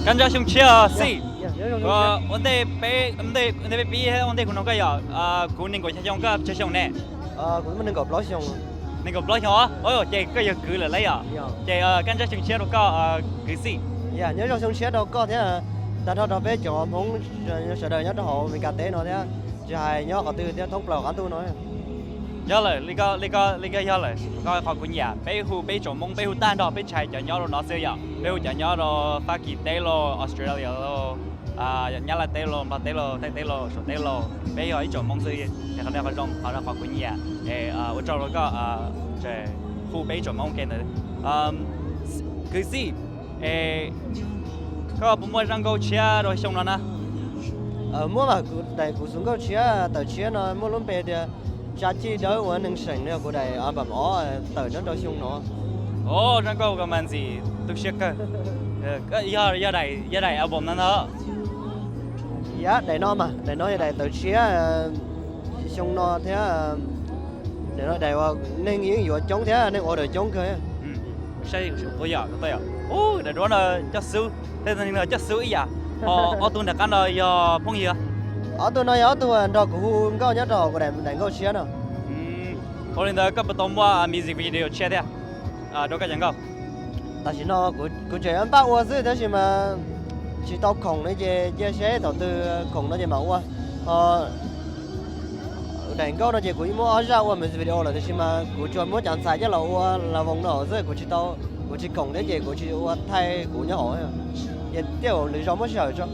Kab ntsab xyoo tshiab os Xij. Ua ntej peb, ua ntej peb pib, ua ntej kuv nug koj yom, kuv nees nkaum xya xyoo, koj tsawg xyoo ne? Nees nkaum plaub xyoo os. Ces koj yog kwv lawm lauj yom. Ces kab ntsab xyoo tshiab rau koj kwv Xij. Nyob zoo xyoo tshiab rau koj thiab, tag nrho rau peb cov Hmoob sawv daws nyob rau hauv Amelikas teb no thiab, tsis hais nyob qhov twg thiab thoob plaws qab ntuj no. Yog lawm, li ko, li ko yog lawm. Qhov kuv nyiam peb hu peb tsoom Hmoob, peb hu tag nrho peb tsis hais cov nyob rau no xwb yom, peb hu cov nyob rau Fab Kis teb los, Australia los, Nyab Laj teb los, Nplog teb los, Thaib teb los, Suav teb los, peb yog ib tsoom Hmoob xwb. Es qhov no qhov zoo, qhov no qhov kuv nyiam. Es ua tsaug rau koj, hu peb ib tsoom Hmoob ke ntawd. Kwv Xij, es koj puas muaj zaj nkauj tshiab rau xyoo no na? Muaj mas, kuv daim, kuv xov nkauj tshiab tawm tshiab no muaj lub npe tias Tsa Cij Dawb Ua Neeg Seem no, kuv daim album ob tawm nyob rau xyoo no. Zaj nkauj ko mas ntxim tu siab kawg. Yog daim album no ntag. Yog daim no mas, daim no yog daim tawm tshiab xyoo no thiab. Daim no daim uas neeg yeej yuav coob thiab neeg order coob kawg. Saib, daim duab no coj xub, tej neeg no coj xub ib yam. Ho ob tug nram qab no yog phooj ywg? Ob tug no yog ob tug nrog kuv hu nkauj nyob rau hauv kuv daim nkauj tshiab no. Ua li ntawd koj puas tau muaj music video tshiab thiab rau koj cov nkauj? Tam sim no kuv tseem npaj ua xwb tab sis mas tsis tau khoom no ces cia seb thaum twg khoom no ces mam ua. Ho daim nkauj no ces kuv muab ob zaj ua music video lawm tab sis mas kuv tsuas muab cov ntxhais coj los ua las voos no xwb, kuv tsis tau, kuv tsis khoom thiab ces kuv tsis ua thaij kuv nyob hauv. Ces tej zaum lwm zaus muaj sij hawm tso.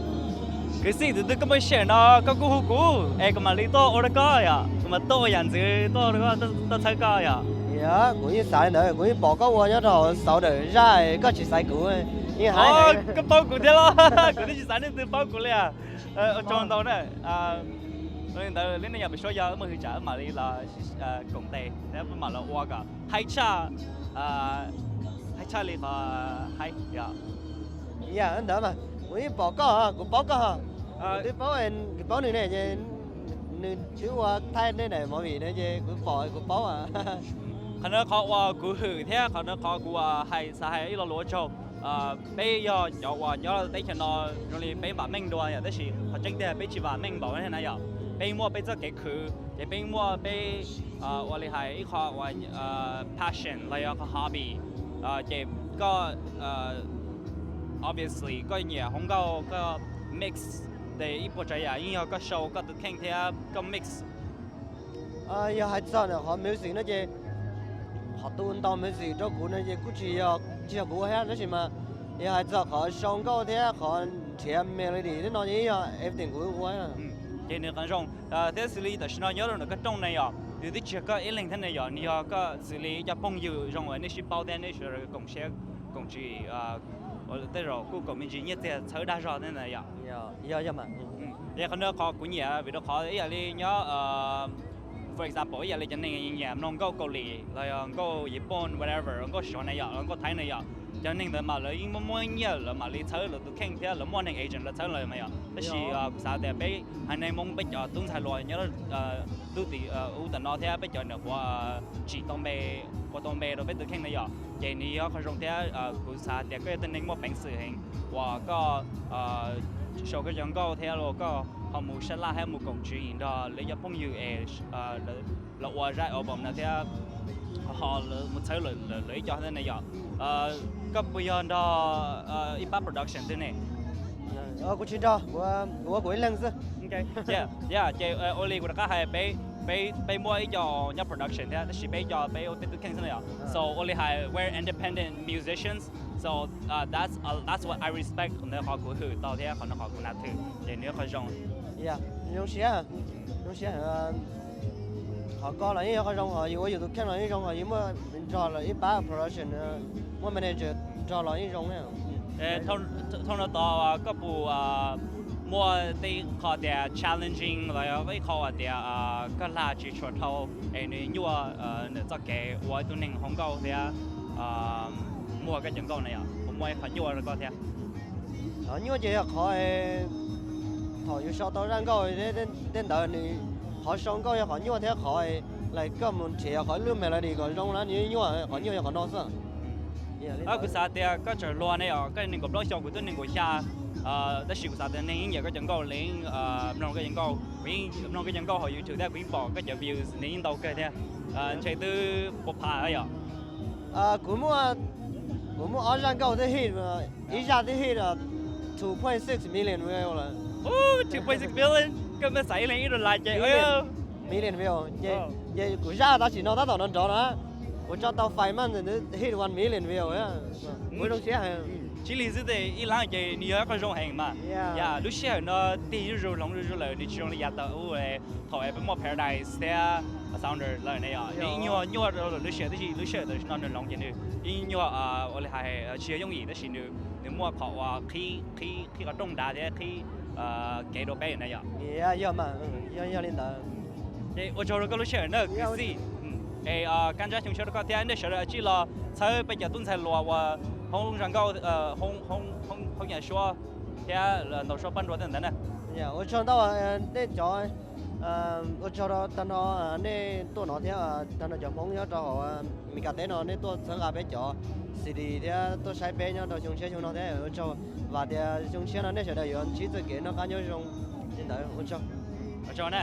Kwv Xij, tus twg koj muaj sij hawm no koj kuj hu kuv es kuv mam li tuaj ua rau koj yom, kuv mam tuaj ua yam ntxwv tuaj ua rau koj, tuaj txhawb koj yom. Yog, kuv yeej xav li ntawd, kuv yeej pom koj ua nyob rau hauv xauv daim zaj koj tsis xaiv kuv. Koj paub kuv thiab los? Kuv twb tsis xav nej twg paub kuv li. Ua tsaug ntau na. Li ntawd li nej yog pem suab yog wb muaj hwv tsam wb mam li los koom tes thiab wb mam los ua kom haib tshaj, haib tshaj li qhov haib yom. Yog ntawd mas kuv yeej pom koj, kuv paub koj, kuv twb paub, kuv paub nws ne, nws twb ua thaij nej daim movie no ces kuv pom kuv paub. Qhov no qhov uas kuv hwm thiab qhov no qhov kuv hais xav hais ib lo lus ua tsaug. Peb yog cov uas nyob teb chaws no zoo li peb vam meej dua yom, tab sis qhov tseeb tiag peb tsis vam meej npaum na yom. Peb muaj peb txoj kev khwv ces peb muaj peb ua li hais ib qho uas passion los yog qhov hobby. Ces koj obviously koj nyiam hauv nkauj, koj mix, ces ib puas tsav yam yeej yog koj show koj tus kheej thiab koj mix. Yog hais txog ntawm qhov music no ces qhov tu ntaus music rau kuv no ces kuj tsis yog, tsis yog kuv ua thiab tab sis mas yog hais txog qhov sau nkauj thiab qhov nrhiav melody thiab no ces yog everything kuv ua. Ces nws qhov zoo thiab xws li tam sim no nyob rau ntawm koj rooj ne yom, nws twb tsis yog koj ib leeg thiab ne yom, nws yog koj xws li ib co phooj ywg zoo uas nej sib paub thiab nej sawv daws koom siab koom tsim, tej zaum kuj koom me ntsis nyiaj txiag txhawb dag zog thiab na yom. Yog, yog mas. Ces qhov no qhov kuv nyiam vim rau qhov ib yam li nyob, for example ib yam li cov neeg nyiam mloog nkauj Kaus Lim los yog nkauj Yiv Pooj whatever, nkauj Suav na yom, nkauj Thaib na yom, cov neeg ntawd mas lawv yeej muaj muaj nyiaj lawv mam li txhawb lawv tus kheej thiab lawv muaj neeg agent lawv txhawb lawv mas yom. Tab sis kuv xav tias peb haiv neeg Hmoob peb cov tub ntxhais hluas nyob ntuj tim ub tim no thiab peb cov nyuam qhuav tsim tau npe, ua tau npe rau peb tus kheej na yom, ces nws yog qhov zoo thiab kuv xav tias koj yog tus neeg muaj peev xwm heev uas koj sau koj cov nkauj thiab los koj ho mus sab laj thiab mus koom tswv yim nrog lawv cov phooj ywg es lawv ua zaj album no thiab ho lawv mus txhawb lawv ib co thiab ne yom. Koj puas yog nrog ib pab production twg ne? Kuv tsis nrog, kuv ua kuv ib leeg xwb. Ces ua li kuv rov qab hais, peb muaj ib co nyob production thiab tab sis peb ib co peb ua peb tus kheej xwb na yom. So ua li hais we're independent musicians. So that's what I respect, qhov no qhov kuv hwm tau thiab qhov no qhov kuv nav thwm ces nws qhov zoo. Zoo siab, zoo siab. Qhov koj los yeej yog qhov zoo, ho yus ua yus tus kheej los yeej zoo, ho yus muaj nrog lawm ib pab production, muaj manager nrog los yeej zoo. Thooj no tod koj puas muaj tej qho tias challenging los yog ib qho uas tias koj hla tsis tshua dhau es nws nyuaj ntawm txoj kev ua ib tug neeg hauv nkauj thiab muag koj cov nkauj na yom, puas muaj ib qho nyuaj rau koj thiab? Qhov nyuaj ces yog qhov thaum yus sau tau zaj nkauj tej ntawd nws, qhov sau nkauj yog qhov nyuaj thiab qhov lais koj mus nrhiav qhov lub melody kom zoo na nws nyuaj, qhov nyuaj yog qhov no xwb. Kuv xav tias koj tseem hluas ne os, koj nees nkaum plaub xyoo, kuv twb nees nkaum xya, tab sis kuv xav tias neeg yeej nyiam koj cov nkauj li, mloog koj cov nkauj, kuv yeej mloog koj cov nkauj hauv YouTube thiab kuv yeej pom koj cov views nws yeej ntau kawg thiab. Ntshe twb puas pha yom? Kuv muaj, kuv muaj ob zaj nkauj twb hit, ib zaj twb hit two point six million view lawm. Two point six million, koj muab xaiv ib leeg ib dollar ces million view ces, ces kuv zaj tam sim no tab tom nrov nrov no, kuv tso tau five months hit one million view. Kuv zoo siab heev. Tsis li xwb tes ib lab ces nws yog ib qho zoo heev mas. Yam lub sij hawm no tig zuj zus hloov zuj zus lawm, nws tsis zoo li yav thaum ub, thaum peb muaj Paradise thiab Sounder lawm ne yom, nws ib nyuag nyuaj rau lub sij hawm, tab sis lub sij hawm tam sim no nws hloov ces nws ib nyuag ua li hais tsis yog yooj yim, tab sis nws, nws muaj qhov uas qhib, qhib qhov rooj nrad thiab qhib kev rau peb na yom. Yog mas, yog li ntawd. Ces ua tsaug rau koj lub sij hawm na kwv tij. Es kab ntsab xyoo tshiab rau koj thiab nej sawv daws tsij los txhawb peb cov tub ntxhais hluas uas hoob zaj nkauj, hoob nyuam suab thiab ntaus suab pab nrua tej ntawd na. Ua tsaug ntau nej cov, ua tsaug rau tag nrho nej tuaj no thiab tag nrho cov Hmoob nyob rau hauv Meskas teb no nej tuaj txhawb nqa peb cov CD thiab tuaj saib peb nyob rau xyoo tshiab xyoo no thiab ua tsaug. Vam tias xyoo tshiab no nej sawv daws yuav ntsib txoj kev noj qab nyob zoo li ntawd. Ua tsaug. Ua tsaug na.